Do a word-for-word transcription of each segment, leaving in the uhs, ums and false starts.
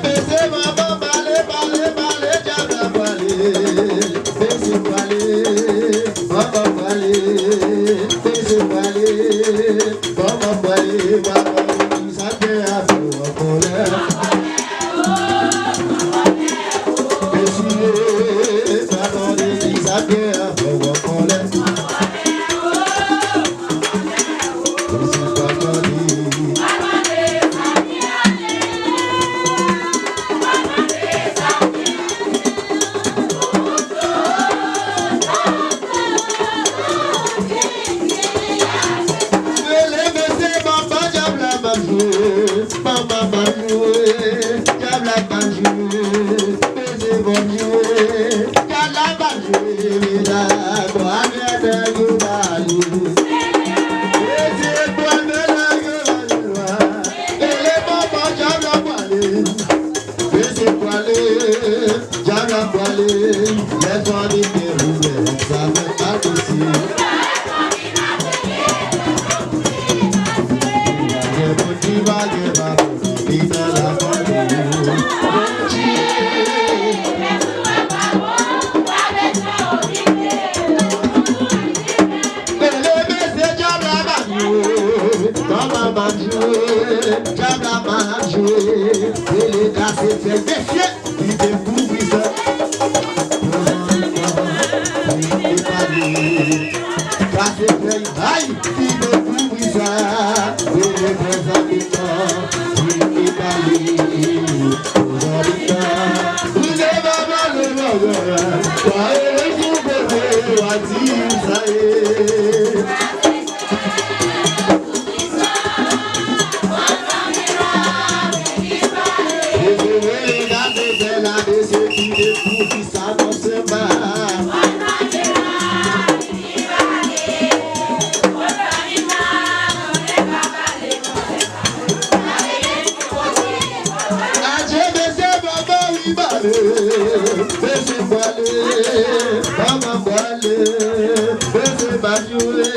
Peze manman pale, pale, pale, dyab la pwale. Peze pwale, manman pwale. Peze pwale, manman pwale. Papa, sa fè a fè w an kòlè. Peze, papa, sa fè a fè w an kòlè. Rele mesye, papa, dyab la m ap jwe, papa m ap jwe, dyab la m ap jwe, mesye m ap jwe, dyab la m ap jwe, medam, bò a mèt nèg yo pale. Mesye pwale, nèg yo pale lwa. Rele papa, dyab la pwale. Mesye pwale, dyab la pwale. Lè fanmi te ouvè egzamen admisyon. Gen moun ki pa gen pa pou anpil nan lafanmi. Bondye. Rele mesye, dyab la m ap jwe, manman m ap jwe, dyab la m ap jwe. Rele kase fèy mesye, li dekouvri sa. Li pale. Kase fèy, ay, li dekouvri sa. Rele fè zanmi nan, li pale. Zanmi nan, li leve pale lògè. Pale sou bebe, w a di sa ye. Adje mesye, manman wi bale, mesye bwale, manman bwale, mesye m ap jwe,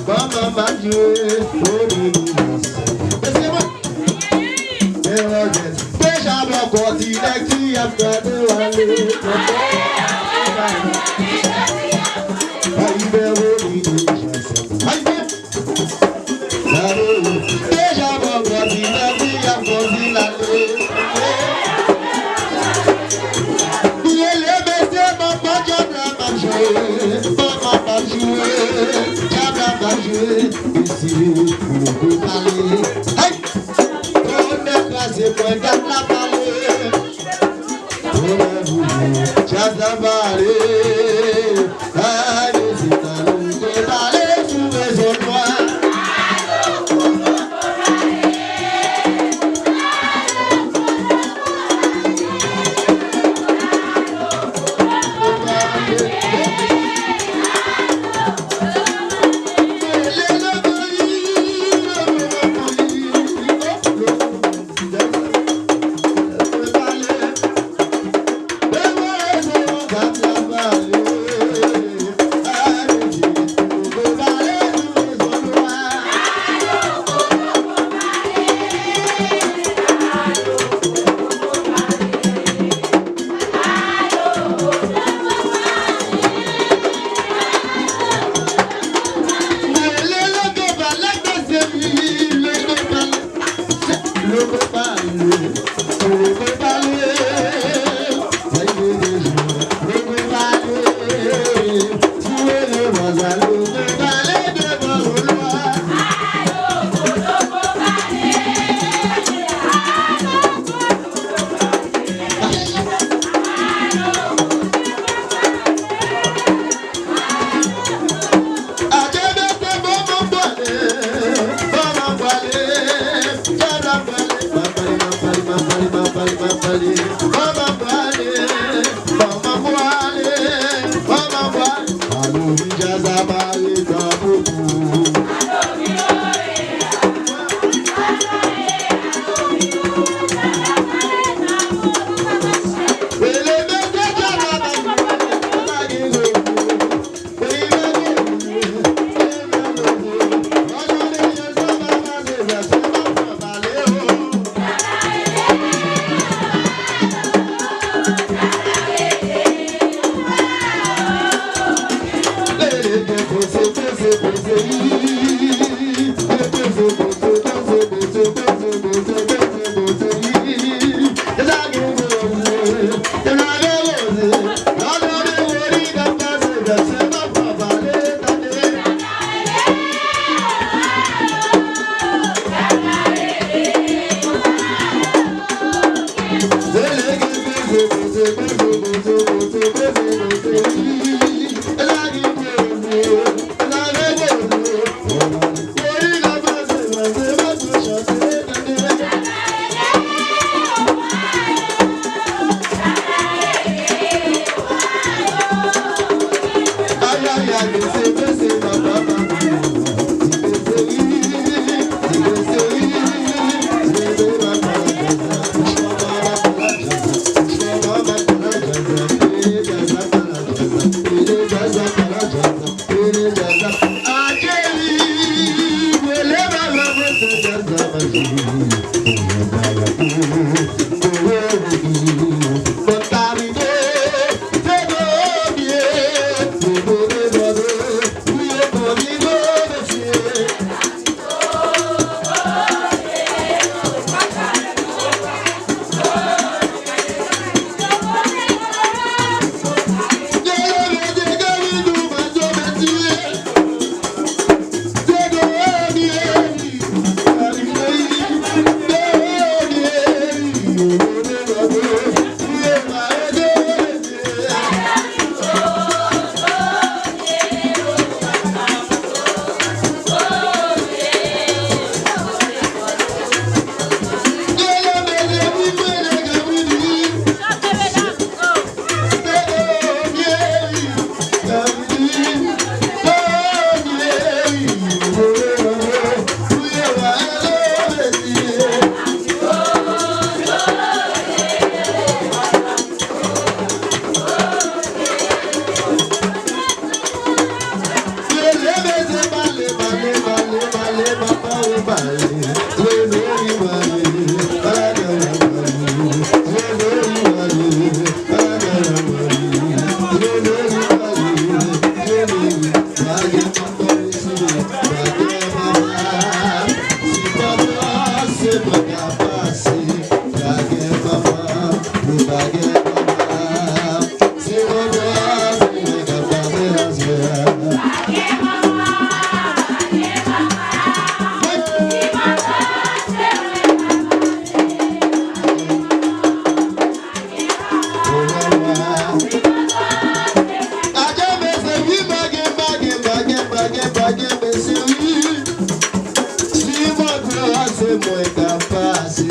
manman m ap jwe, o di nou mesye mwen. Deja bò kò ti nèg ti ap gade w ale. Ay, bè, o di nou mesye. Ay, bè. Deja bò kò ti nèg ti ap kondi l ale. Rele mesye, manman dyab la m ap jwe, manman m ap jwe, dyab la m ap jwe, mesye, nou pale. Hey! Tonnè kraze mwen, dyab la pale. Tonnè boule, dyab la pale. Ay, mesye, nou pale sou rezonman. Atè mesye wi, bagay, bagay, bagay, bagay, bagay, mesye wi. Si mwen pran, se mwen k ap pase.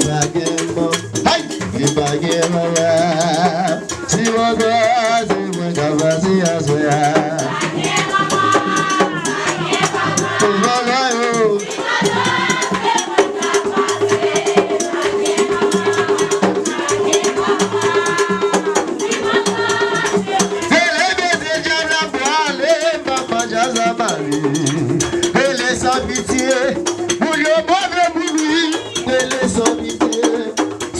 Bagay mwen, hay! Gen bagay mwen la. Si mwen pran, se mwen k ap pase aswè a. Pou mwen la yo. Rele mete djab la pwale, papa djaz la pale. Rele san pitye, moun yo move moun wi. Rele san pitye,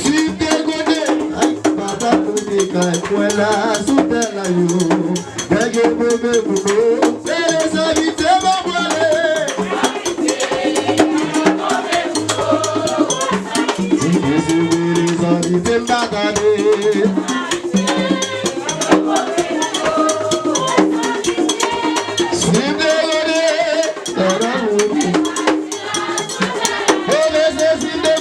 si te kote, ay, papa kote kay mwen la, sou tè la yo. Nèg yo move moun yo. Rele san pitye, mwen pwale. Ti mesye, rele san pitye, m pa tande. Si m te rele, rele se si m te